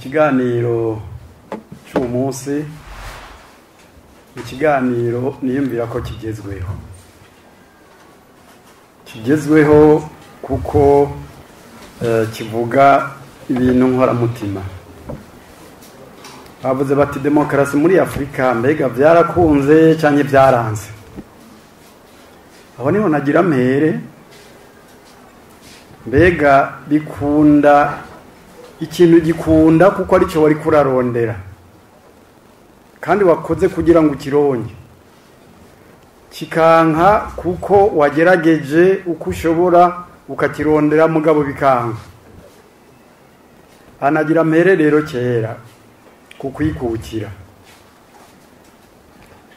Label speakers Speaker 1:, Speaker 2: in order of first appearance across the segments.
Speaker 1: Ikiganiro cy'uwo munsi, ikiganiro niyumvira ko kigezweho, kigezweho kuko kivuga ibintu nkoramutima. Bavuze bati: "Demokarasi muri Afurika, mbega byarakunze cyangwa byaranze?" Aho niho nagira mpere. Mbega bikunda? Ikintu gikunda kuko aricyo wari kurarondera kandi wakoze kugira ngo ukironke, kikanka kuko wagerageje uko ushobora ukakirondera, mugabo bikanka. Anagira mpere rero kera kukwikukira.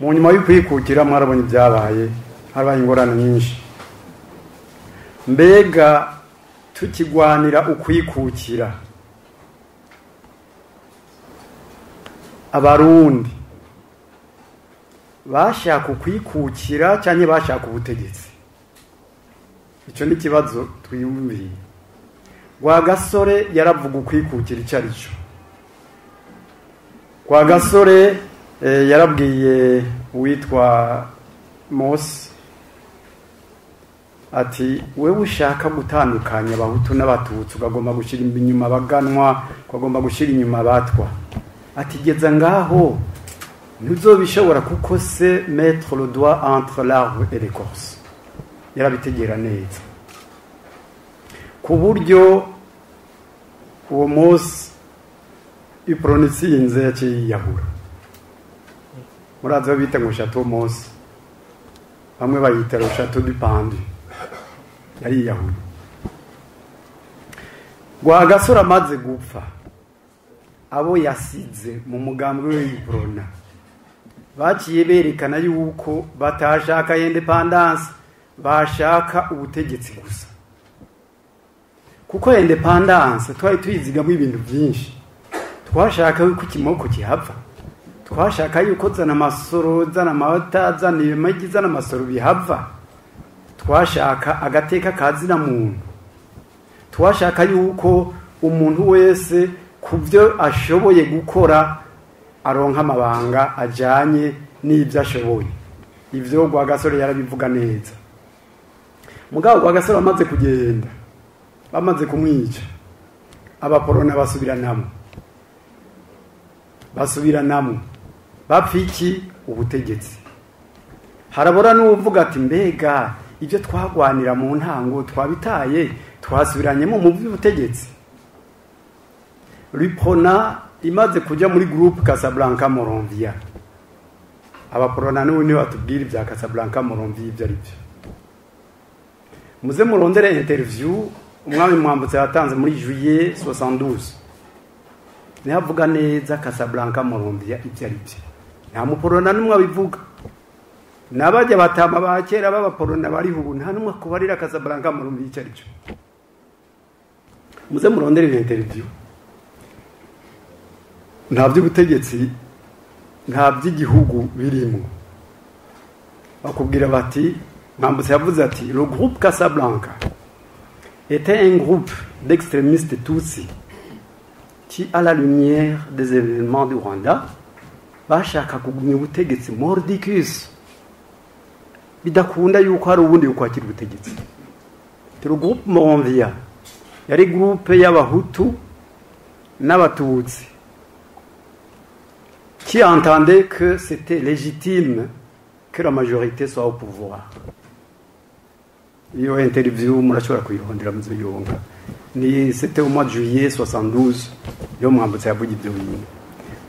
Speaker 1: Mu nyuma y'ukwikukira mwarabonye ibyabaye, habaye ingorane nyinshi. Mbega tukigwanira ukwikukira, Abarundi bashaka ukwikukira cyangwa bashaka ubutegetsi? Icyo ni ikibazo twiyumviye. Rwagasore yaravuga ukwikukira icyo ari cyo. Rwagasore yarabwiye uwitwa Mosi ati: "Wewe ushaka gutandukanya Abahutu n'Abatutsi, ukagomba gushyira inyuma abaganwa, ukagomba gushyira inyuma abatwa," ati: "geza ngaho ntuzobishobora, kuko c'est mettre le doigt entre l'arbre et l'écorce." Yarabitegera neza, ku buryo uwo munsi Uprona itsinze yaciye yiyahura. Murazi aho bita ngo Château Mosi, bamwe bayita le Château du Pendu. Yariyahuye. Rwagasore amaze gupfa, abo yasize mu mugambi w'Uprona baciye berekana yuko batashaka indépendance, bashaka ubutegetsi gusa, kuko indépendance twari tuyizigamo ibintu byinshi. Twashaka yuko ikimoko kihava, twashaka yuko zana amasoro, zana amata, zana ibimagi, zana amasoro bihava, twashaka agateka kazina muntu, twashaka yuko umuntu wese ku byo ashoboye gukora aronka amabanga ajyanye n'ibyo ashoboye. Ibyo Rwagasore yarabivuga neza. Mugabo Rwagasore amaze kugenda, bamaze kumwica, Abaporona basubiranamo, basubiranamo. Bapfa iki? Ubutegetsi. Harabora n'uvuga ati: "Mbega ibyo twagwanira mu ntango twabitaye, twasubiranyemo mu by'ubutegetsi?" L'Uprona imaze kujya muri groupe Casablanca Monrovia, Abaporona n'ubu niwe batubwira ibya Casablanca Monrovia ibyo ari byo. Muze murondere interview umwami Mwambutsa yatanze muri juillet 72, niho avuga neza Casablanca Monrovia ibyo ari byo. Nta muporona n'umwe abivuga. N'abajya batama ba kera b'Abaporona bariho ubu, nta n'umwe akubarira Casablanca Monrovia icyo ari cyo. Muze murondere iyo interview. Nta by'ubutegetsi, nta by'igihugu birimo. Bakubwira bati, Mwambutsa yavuze ati: "Le groupe Casablanca était un groupe d'extrémistes tutsis qui, à la lumière des événements du Rwanda, bashaka kugumya ubutegetsi mordicus, bidakunda yuko hari ubundi bukwakira ubutegetsi." Le groupe Monrovia yari groupe y'Abahutu n'Abatutsi qui entendait que c'était légitime que la majorité soit au pouvoir. Iyo interview murashobora kuyirondera, muzuyonga. Ni c'était au mois de juillet 72 yo Mwambutsa yavuga ibyo bintu.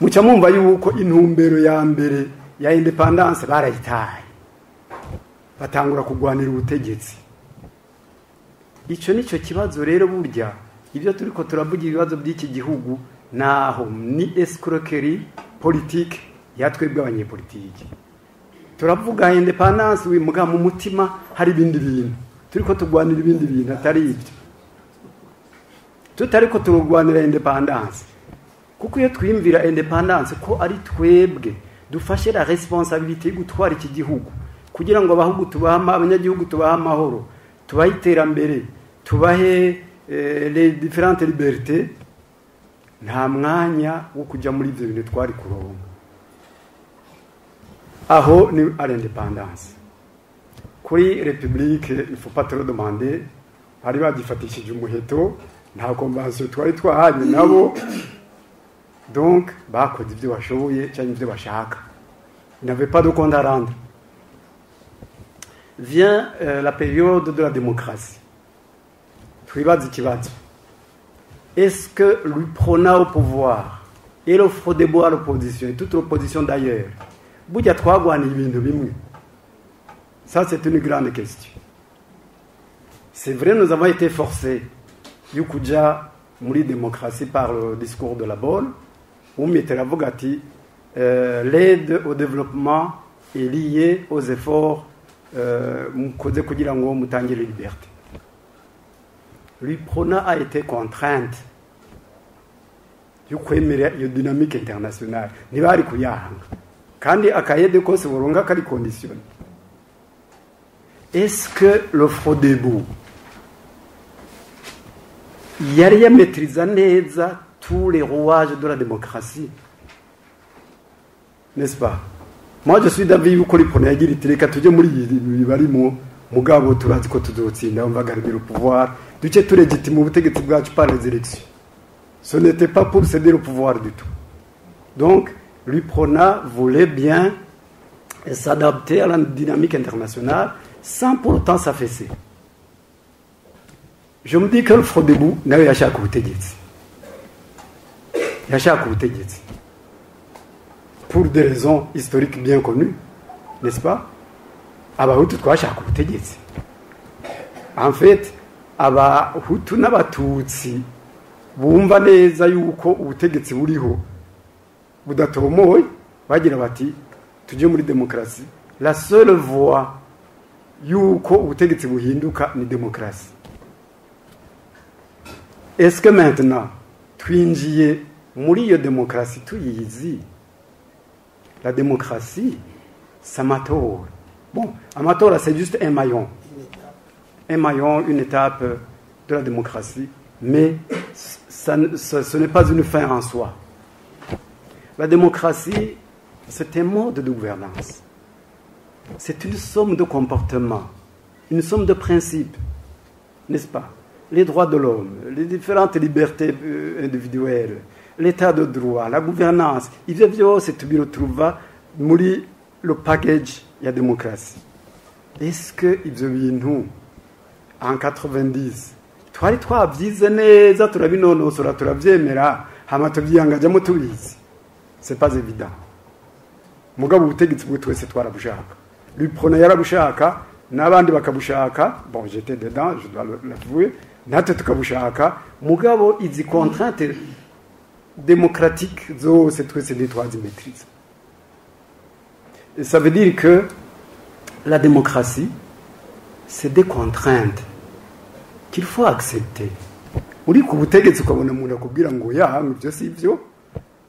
Speaker 1: Muca mwumva yuko intumbero ya mbere ya indépendance barayitaye, batangura kugwanira ubutegetsi. Icyo nicyo kibazo rero. Burya ibyo turiko turavuga, ibibazo by'iki gihugu, naho ni escroquerie politique yatwebwe abanyepolitiki. Turavuga indépendance wimuga, mu mutima hari ibindi bintu turiko tugwanira, ibindi bintu atari ibyo. Tutariko turugwanira indépendance, kuko iyo twiyumvira indépendance ko ari twebwe dufashe la responsabilité yo gutwara iki gihugu, kugira ngo abahugu tubahe, abanyagihugu tubahe amahoro, tubahe iterambere, tubahe les différentes libertés. Nta mwanya wo kujya muri ibyo bintu twari kuronka. Aho ni à l'indépendance. Kuri république, il faut pas trop demander, bari bagifatishije umuheto, nta convention twari twahanye nabo, donc bakoze ibyo bashoboye cyangwa ibyo bashaka. Ils n'avaient pas de compte à rendre. Vient la période de la démocratie. Twibaze ikibazo: est-ce que l'UPRONA au pouvoir et le FRODEBU à l'opposition, et toute l'opposition d'ailleurs, burya twagwaniye ibintu bimwe? Ça, c'est une grande question. C'est vrai, nous avons été forcés yo kuja muri démocratie par le discours de la Baule, où Mitterrand avuga ati l'aide au développement est liée aux efforts mukoze kugira ngo mutangire liberté. L'UPRONA a été contrainte yo kwemera iyo dynamique internationale, ntibari kuyanga kandi akayede kose boronga kari conditionné. Est-ce que le FRODEBU yari yametriza neza tous les rouages de la démocratie, n'est-ce pas? Moi, je suis d'avis yuko l'UPRONA yagira iti reka tujye muri ibi barimo, mugabo turazi ko tuzotsinda, on va garder le pouvoir, duce turegitima ubutegetsi bwacu par les élections. Ce n'était pas pour céder le pouvoir du tout. Donc l'UPRONA voulait bien s'adapter à la dynamique internationale sans pour autant s'affaisser. Je me dis que le FRODEBU nawe yashaka ubutegetsi, yashaka ubutegetsi pour des raisons historiques bien connues, n'est-ce pas? Abahutu twashaka ubutegetsi. En fait, abahutu n'abatutsi bumva neza yuko ubutegetsi buriho budatomoye, bagira bati tujye muri demokarasi, la seule voie yuko ubutegetsi buhinduka ni demokarasi. Est-ce que maintenant twinjiye muri iyo demokarasi tuyizi? La démocratie, c'est amatora. Bon, amatora, c'est juste un maillon, un maillon, une étape de la démocratie, mais ça, ce n'est pas une fin en soi. La démocratie, c'est un mode de gouvernance, c'est une somme de comportements, une somme de principes, n'est-ce pas? Les droits de l'homme, les différentes libertés individuelles, l'état de droit, la gouvernance, ivyo vyose tubiretrouva muri le package ya démocratie. Est-ce que ivyo bintu en 90 twari twabyize neza, turabinonosora, turavyemera, hama tuvyiyangajamo tubizi? C'est pas évident. Mugabo ubutegetsi bwe twese twarabushaka. L'UPRONA yarabushaka n'abandi bakabushaka. Bon, j'étais dedans, je dois l'avouer, natwe tukabushaka, mugabo izi contraintes démocratiques zose twese ntitwazimaîtriza. Et ça veut dire que la démocratie, c'est des contraintes qu'il faut accepter. Uri ku butegetsi ukabona umuntu akubwira ngo ya ibyo si byo,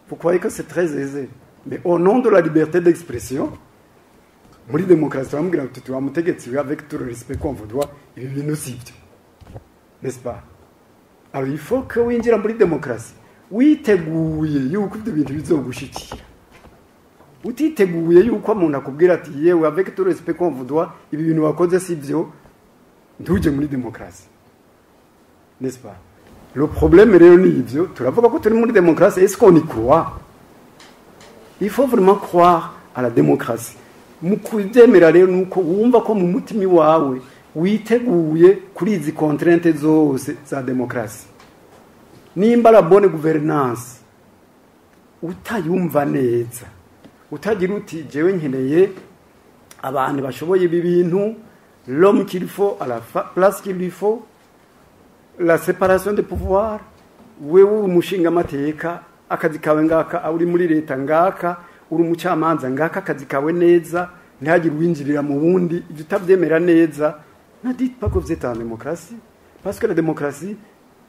Speaker 1: vous croyez que c'est très aisé. Mais au nom de la liberté d'expression, muri demokarasi bamubwira ngo tuti wa mutegetsi we, avec tout le respect qu'on vous doit, ibi bintu si byo, n'est-ce pas? Alors il faut que winjira muri demokarasi witeguye yuko ibyo bintu bizogushikira. Utiteguye yuko umuntu akubwira ati yewe, avec tout le respect qu'on vous doit, ibi bintu wakoze si byo, ntujye muri demokarasi, n'est-ce pas? Le problème rero ni ibyo. Turavuga ko turi muri demokarasi, est-ce qu'on y croit? Il faut vraiment croire à la démocratie. Mu kubyemera rero nuko wumva ko mu mutima iwawe witeguye kuri izi contraintes zose za demokarasi. Nimba la bonne gouvernance utayumva neza, utagira uti jewe nkeneye abantu bashoboye ibi bintu, l'homme qu'il faut à la place qu'il lui faut, la séparation des pouvoirs, wewe uri umushingamateka akazi kawe ngaka, uri muri leta ngaka, uri umucamanza ngaka akazi kawe neza, ntihagire uwinjirira mu wundi, ibyo utabyemera neza, ne dites pas que vous êtes en démocratie, parce que la démocratie,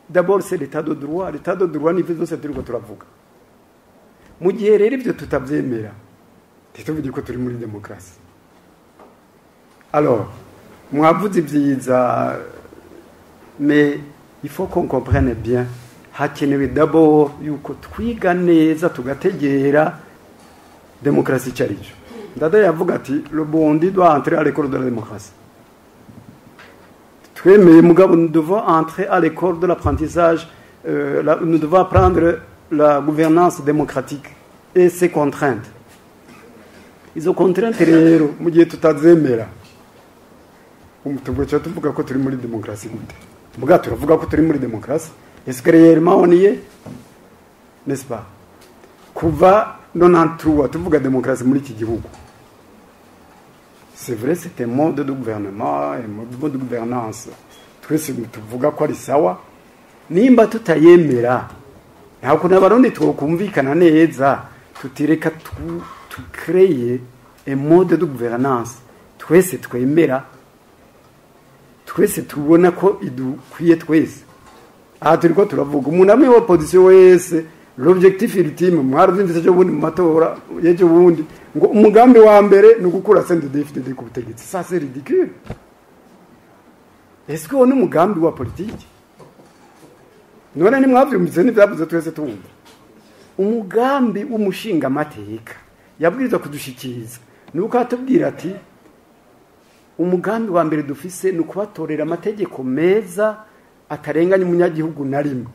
Speaker 1: d'abord, c'est l'état de droit. L'état de droit nivyo byose turiko turavuga. Mu gihe rero ibyo tutabyemera, ntituvuge ko turi muri demokarasi. Alors mwavuze ibyiza, mais il faut qu'on comprenne bien. Hakenewe d'abord yuko twiga neza, tugategera demokarasi icyo ari cyo. Ndadaye yavuga ati: "Le Burundi doit entrer à l'école de la démocratie." Twemeye, mugabo nous devons entrer à l'école de l'apprentissage, nous devons apprendre la gouvernance démocratique et ses contraintes. Izo contraintes rero, mu gihe tutazemera, tugaca tuvuga ko turi muri demokarasi gute? Muga turavuga ko turi muri demokarasi, est-ce que réellement on y est, n'est-ce pas? Kuva 93 tuvuga demokarasi muri iki gihugu, c'est vrai, c'est un mode de gouvernement, un mode de gouvernance twese tuvuga ko ari sawa. Nimba tutayemera, nta kuntu Abarundi twokumvikana neza tutireka tukreye un mode de gouvernance twese twemera, twese tubona ko idukwiye twese. Aha turiko turavuga umuntu amwe wa opposition wese, l'objectif ultime, mwaravyumvise ejo bundi mu matora y'ejo bundi, ngo umugambi wa mbere ni ugukura CNDD-FDD ku butegetsi. Ça, c'est ridicule. Est-ce que uwo ni umugambi wa politiki? None ntimwavyumvise n'ivyavuze twese tumva? Umugambi w'umushingamateka yabwirizwa kudushikiriza ni uko atubwira ati: "Umugambi wa mbere dufise ni ukubatorera amategeko meza atarenganya umunyagihugu na rimwe."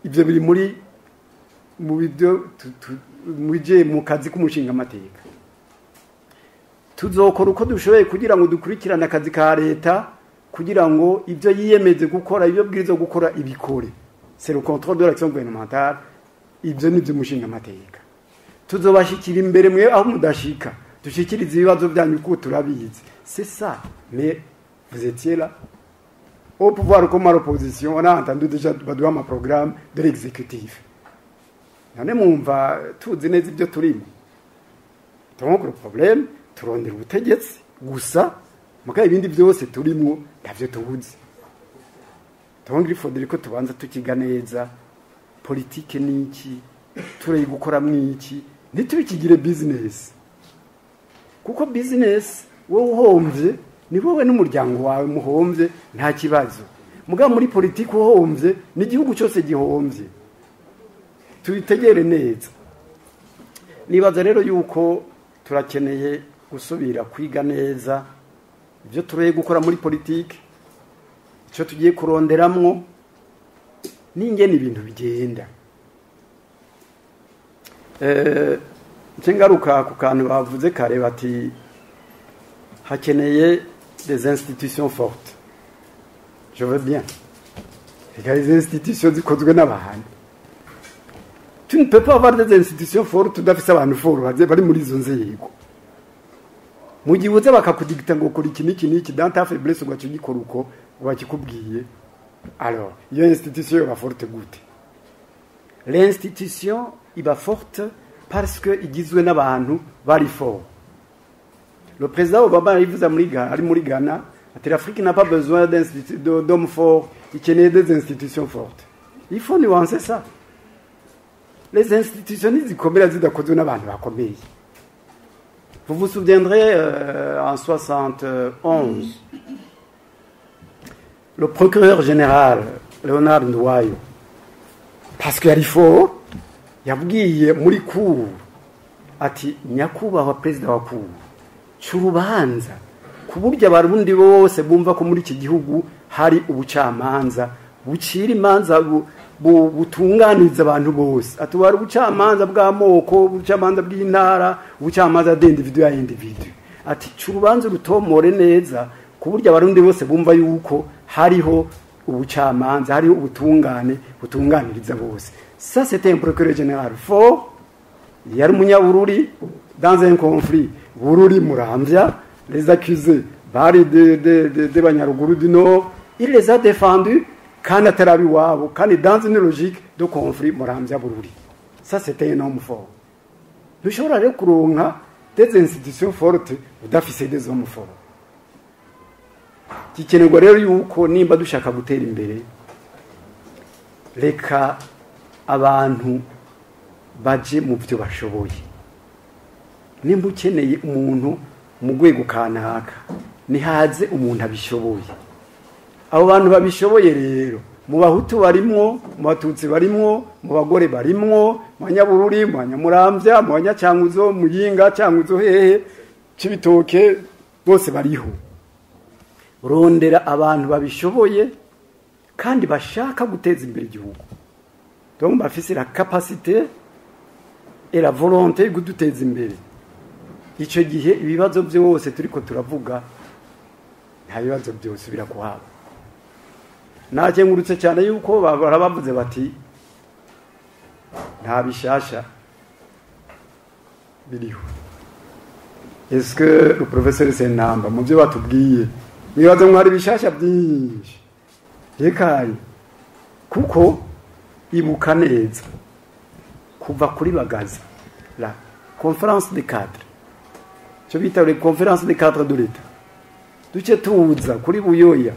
Speaker 1: Ibyo biri muri mu byo muje mu kazi k'umushingamateka. Tuzokora uko dushoboye kugira ngo dukurikirane akazi ka leta, kugira ngo ibyo yiyemeze gukora, ibyo bwirizwa gukora, ibikore. C'est le contrôle de l'action gouvernementale. Ibyo ni byo umushingamateka. Tuzobashikira imbere mwe aho mudashika, dushikirize ibibazo byanyu kuko turabizi. C'est ça. Mais vous étiez là, au pouvoir comme à l'opposition, on a entendu déjà baduha ama programme de l'exécutif. None mwumva tuzi neza ibyo turimo? Donc le problème, turondera ubutegetsi gusa, muga ibindi byose turimwo ntavyo tubuzi. Donc il faudrait ko tubanza tukiga neza politike ni iki, tureye gukora mwiki, ntitubikigire business, kuko business wowe uhomvye ni wowe n'umuryango wawe muhomvye, nta kibazo. Mugabo muri politike uhomvye n'igihugu cyose gihomvye. Tubitegere neza. Nibaza rero yuko turakeneye gusubira kwiga neza ibyo tureye gukora muri politike, icyo tugiye kuronderamwo n'ingene ibintu bigenda. Nce ngaruka ku kantu bavuze kare, bati hakeneye des institutions fortes. Je veux bien. Reka, les institutions zikozwe n'abantu. Tu ne peux pas avoir des institutions fortes udafise abantu forts bari muri izo nzego. Mu gihe uza bakakudigita ngo kora iki n'iki n'iki, dans ta faiblesse ugaca ugikora uko bakikubwiye, alors iyo institution yoba forte gute? L'institution iba forte parce que igizwe n'abantu bari fort. Le président Obama yabivuze muri Ghana, ari muri Ghana, ati: "L'Afrique n'a pas besoin d'hommes forts, ikeneye des institutions fortes." Il faut nuancer ça. Les institutions ntizikomera zidakozwe n'abantu bakomeye. Vous vous souviendrez, en 71, le procureur général Léonard Nduwayo, parce que yari fort, yabwiye muri cour ati: "Nyakubahwa perezida wa cour, ca urubanza ku buryo Abarundi bose bumva ko muri iki gihugu hari ubucamanza bucira imanza butunganiriza abantu bose." Ati: "Wari ubucamanza bw'amoko, ubucamanza bw'intara, ubucamanza d'individu ya individu." Ati: "Ca urubanza rutomore neza ku buryo Abarundi bose bumva yuko hariho ubucamanza, hariho ubutungane butunganiriza bose." Ça, c'était un procureur général fort. Yari umunyabururi dans un conflit Bururi Muramvya. Les accusés bari de banyaruguru du Nord. Il les a défendus kandi atari iwabo, kandi dans une logique de conflit Muramvya Bururi. Ça, c'était un homme fort. Ntushobora rero kuronka des institutions fortes udafise des hommes forts. Gikenerwa rero yuko nimba dushaka gutera imbere, reka abantu baje mu byo bashoboye. Nimba ukeneye umuntu mu rwego kanaka, nihaze umuntu abishoboye. Abo bantu babishoboye rero Mu Bahutu barimwo, mu Batutsi barimwo, mu bagore barimwo, mu Banyabururi, mu Banyamuramvya, mu Banyacankuzo, Muyinga, Cankuzo, hehe, Cibitoke, bose bariho. Rondera abantu babishoboye kandi bashaka guteza imbere igihugu, donc bafise la capacité et la volonté yo kuduteza imbere. Icyo gihe ibibazo byose turiko turavuga, nta bibazo byose birakuhaba. Nakengurutse cyane yuko barabavuze bati nta bishasha biriho. Est-ce que le professeur Senamba, mu byo batubwiye, mwibaza ngo hari bishasha byinshi? Rekaye, kuko ibuka neza, kuva kuri Bagaza, la conférence des cadres, cyo bita les conférences des cadres de l'État, duce tuza kuri Buyoya,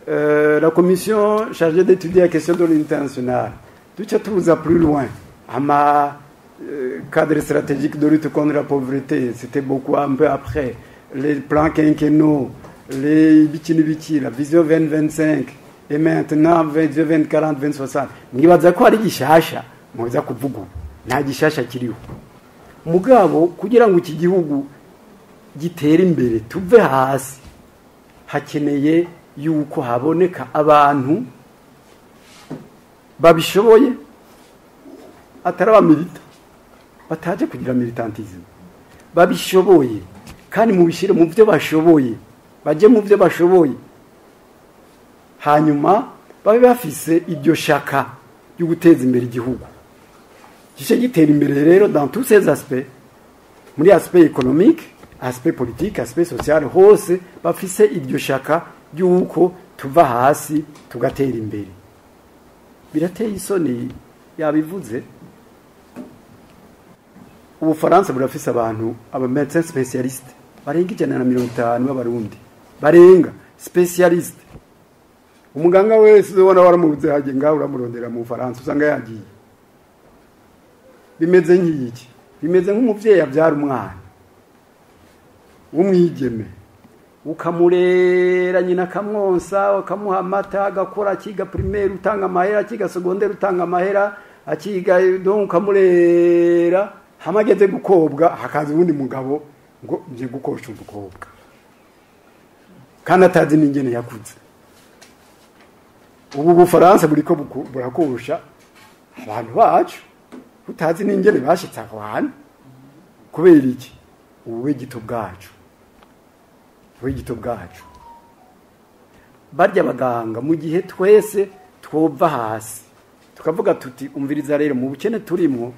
Speaker 1: la commission chargée d'étudier la question de l'unité nationale, duce tuza plus loin, ama cadre stratégique de lutte contre la pauvreté, c'était beaucoup un peu après, les plans quinquennaux, les biki n'ibiki, la vision 2025 et maintenant vision 2040, 2060. Mwibaza ko ari gishasha muza kuvuga ubu? Nta gishasha kiriho. Mugabo kugira ngo iki gihugu gitere imbere, tuve hasi, hakeneye yuko haboneka abantu babishoboye, atari aba militants, bataje kugira militantisme, babishoboye kandi mubishyire mu byo bashoboye, bajye mu byo bashoboye, hanyuma babe bafise iryo shaka ryo guteza imbere igihugu, gice gitera imbere rero dans tous ces aspects, muri aspect économique, aspect politique, aspect social, hose bafise iryo shaka ry'uko tuva hasi tugatera imbere. Birateye isoni, yabivuze, Ubufaransa burafise abantu, aba médecins spécialistes barenga 150 b'Abarundi, barenga spécialiste. Umuganga wese uzobona waramubuze hagiye ngaho, uramurondera mu Bufaransa usanga yagiye. Bimeze nk'iki? Bimeze nk'umuvyeyi abyara umwana w'umwigeme, ukamurera, nyina akamwonsa, ukamuha amata, agakora, akiga primaire utanga amahera, akiga secondaire utanga amahera, akiga, donc ukamurera, hama ageze gukobwa hakaza uwundi mugabo ngo nje gukosha umukobwa, kandi atazi n'ingene yakuze. Ubu Bufaransa buriko burakosha abantu bacu, utazi n'ingene bashitse aho hantu. Kubera iki? Ubube gito bwacu, ubube gito bwacu. Barya baganga, mu gihe twese twova hasi tukavuga tuti: "Umviriza rero, mu bukene turimo,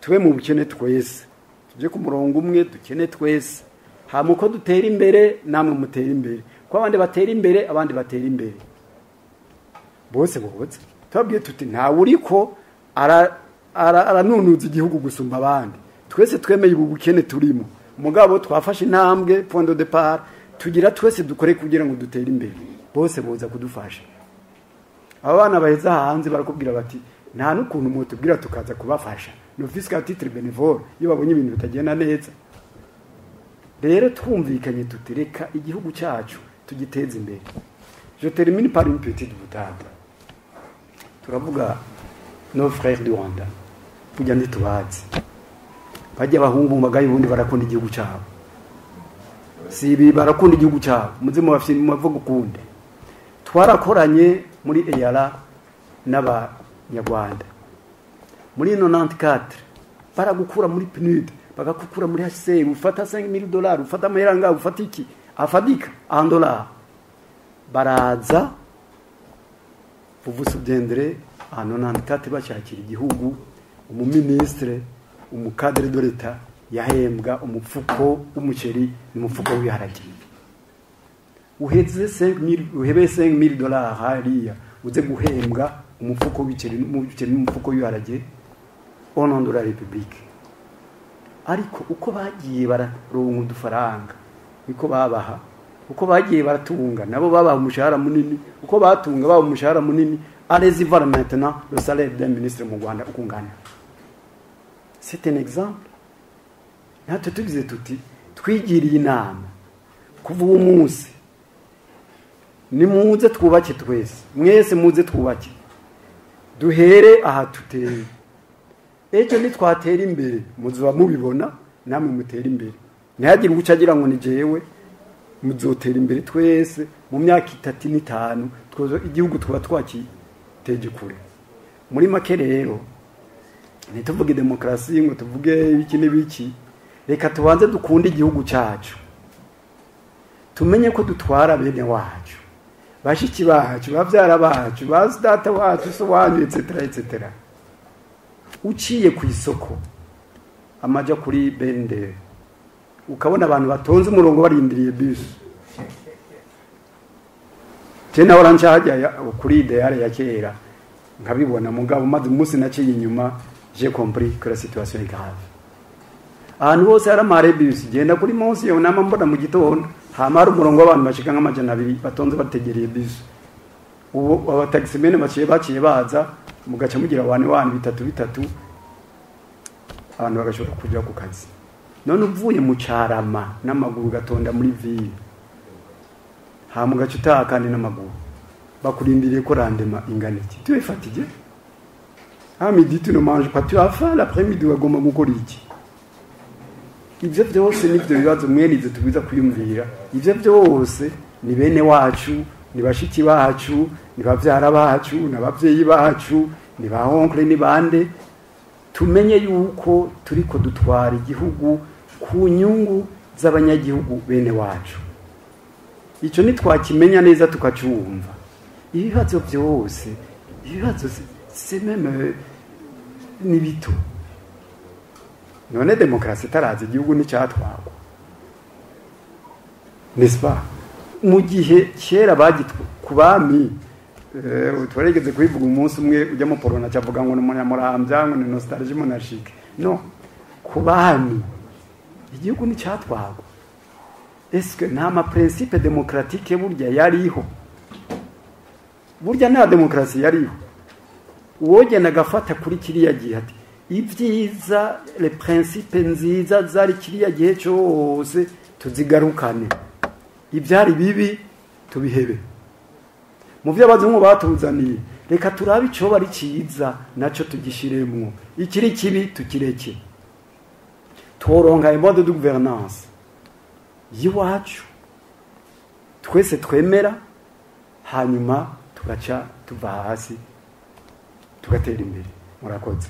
Speaker 1: tube mu bukene twese, tujye ku murongo umwe, dukene twese, hama uko dutera imbere namwe mutera imbere, ko abandi batera imbere, abandi batera imbere bose boze." Tubabwiye tuti ntawe uriko aranunuza igihugu gusumba abandi, twese twemeye ubu bukene turimo, mugabo twafashe intambwe, point de départ, tugira twese dukore kugira ngo dutere imbere, bose boza kudufasha. Aba bana baheza hanze barakubwira bati nta n'ukuntu mutubwira tukaza kubafasha, ne fût-ce qu'à titre bénévole, iyo babonye ibintu bitagenda neza. Rero twumvikanye tutereka igihugu cyacu tugiteze imbere. Je termine par une petite boutade. Turavuga nos frères du Rwanda, burya ntitubazi. Bajya abahungu magaye, ubundi barakunda igihugu cyabo, si ibi, barakunda igihugu cyabo, muze mubavuga ukundi. Twarakoranye muri EALA n'Abanyarwanda muri 94, baragukura muri PNUD, bagakukura muri HCR, ufata $5000, ufata amahera ngaho, ufata iki afadika en dollar. Baraza, vous vous souviendrez, en 94 bashakira igihugu, umuministre, umu cadre de l'État yahembwa umufuko w'umuceri n'umufuko w'ibiharage. Uheze 5000, uhebe $5000 hariya, uze guhembwa umufuko w'umuceri n'umufuko w'ibiharage au nom de la République. Ariko uko bagiye bararonka udufaranga niko babaha, uko bagiye baratunga nabo babaha umushahara munini, uko batunga babaha umushahara munini. Allez-y voir maintenant le salaire d'un ministre mu Rwanda uko ungana. C'est un exemple. Natwe tugize tuti twigiriye inama, kuva uwo munsi Nimuze twubake twese, mwese muze twubake, duhere aha tuteye. Ejo nitwatera imbere muzoba mubibona, namwe mutera imbere. Ntihagire uguca agira ngo ni jewe, muzotera imbere twese. Mu myaka 3 n'5 igihugu tuba twakiteje kure. Muri make rero, ntituvuge demokarasi ngo tuvuge ibiki n'ibiki, reka tubanze dukunde igihugu cyacu, tumenye ko dutwara bene wacu, bashiki bacu, bavyara bacu, ba data wacu, so wanyu, etc etc. Uciye ku isoko amaja kuri bende, ukabona abantu batonze umurongo barindiriye bus. Je nahora nca kuri idéal ya kera nkabibona, mugabo maze umunsi naciye inyuma, j'ai compris que la situation est grave. Ahantu hose hari ama arrêt bus, genda kuri munsi yo nama mbona mu gitondo hama hari umurongo w'abantu bashika nk'200 batonze bategereye bus. Ubu abataximene baciye baza, mugaca mugira wane wane, bitatu bitatu, abantu bagashobora kuja ku kazi. None uvuye mu Carama n'amaguru gatonda muri ville, hama ugaca utaha kandi n'amaguru, bakurindiriye ko rendement ingana iki? Tu es fatigué, à midi tu ne manges pas, tu as faim l'après-midi, wagomba gukora iki? Ivyo vyose nivyo bibazo mwene ivyo tubwiza kwiyumvira. Ivyo vyose ni bene wacu, ni bashiki bacu, ni bavyara bacu, ni abavyeyi bacu, ni ba oncle, ni bande. Tumenye yuko turiko dutwara igihugu ku nyungu z'abanyagihugu bene wacu. Ico nitwakimenya neza tukacumva, ibibazo byose, ibibazo c'est même ni bito. None demokarasi itaraza igihugu nticyatwagwa, n'est-ce pas? Mu gihe kera bagitwa ku bami, twarigeze kubivuga umunsi umwe, ujya mu porona cyavuga ngo ni umunyamurambya, ngo ni nostalgie monarchique. No ku bami igihugu nticyatwagwa. Est-ce que nta ma principe démocratique burya yariho? Burya nta demokarasi yariho? Uwogenda agafata kuri kiriya gihe ati ibyiza, les principes nziza zari kiriya gihe cyose tuzigarukane, ibyari bibi tubihebe. Mu byo abazungu batuzaniye, reka turabe icyo bari cyiza nacyo tugishiremwo, ikiri kibi tukireke. Tworonka mode de gouvernance y'iwacu twese twemera, hanyuma tugaca tuva hasi tugatera imbere. Murakoze.